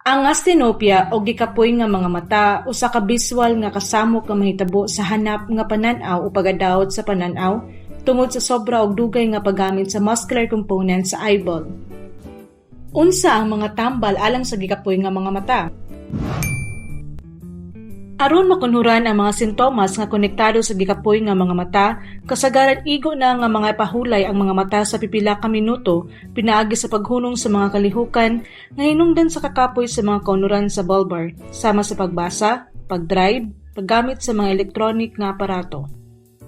Ang asthenopia o gikapoy nga mga mata usa ka biswal nga kasamok nga mahitabo sa hanap nga panan-aw o pagadaot sa panan-aw tungod sa sobra og dugay nga paggamit sa muscular component sa eyeball. Unsa ang mga tambal alang sa gikapoy nga mga mata? Aron makunhuran ang mga sintomas nga konektado sa gikapoy nga mga mata, kasagaran igo na nga mga pahulay ang mga mata sa pipila ka minuto pinaagi sa paghunong sa mga kalihukan nga hinungdan sa kakapoy sa mga kaunuran sa bulbar, sama sa pagbasa, pag-drive, paggamit sa mga electronic nga aparato.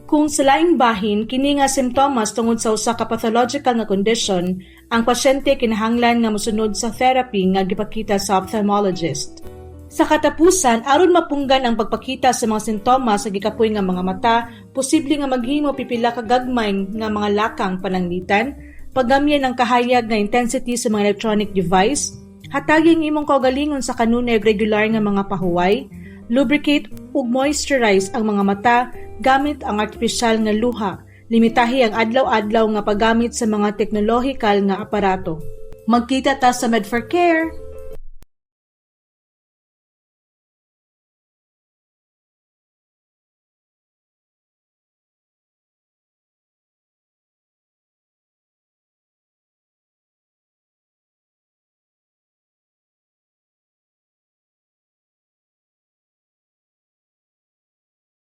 Kung sa laing bahin kini nga simptomas tungod sa usa ka pathological nga kondisyon, ang pasyente kinahanglan nga mosunod sa therapy nga gipakita sa ophthalmologist. Sa katapusan, aron mapunggan ang pagpakita sa mga sintomas sa gikapoy nga mga mata, posible nga maghimo pipila ka gagmay nga mga lakang pananglitan, paggamyan ang kahayag nga intensity sa mga electronic device, hatagi ang imong kaugalingon sa kanunay og regular nga mga pahuway, lubricate ug moisturize ang mga mata gamit ang artipisyal nga luha, limitahi ang adlaw-adlaw nga paggamit sa mga teknolohikal nga aparato. Magkita ta sa Med4Care!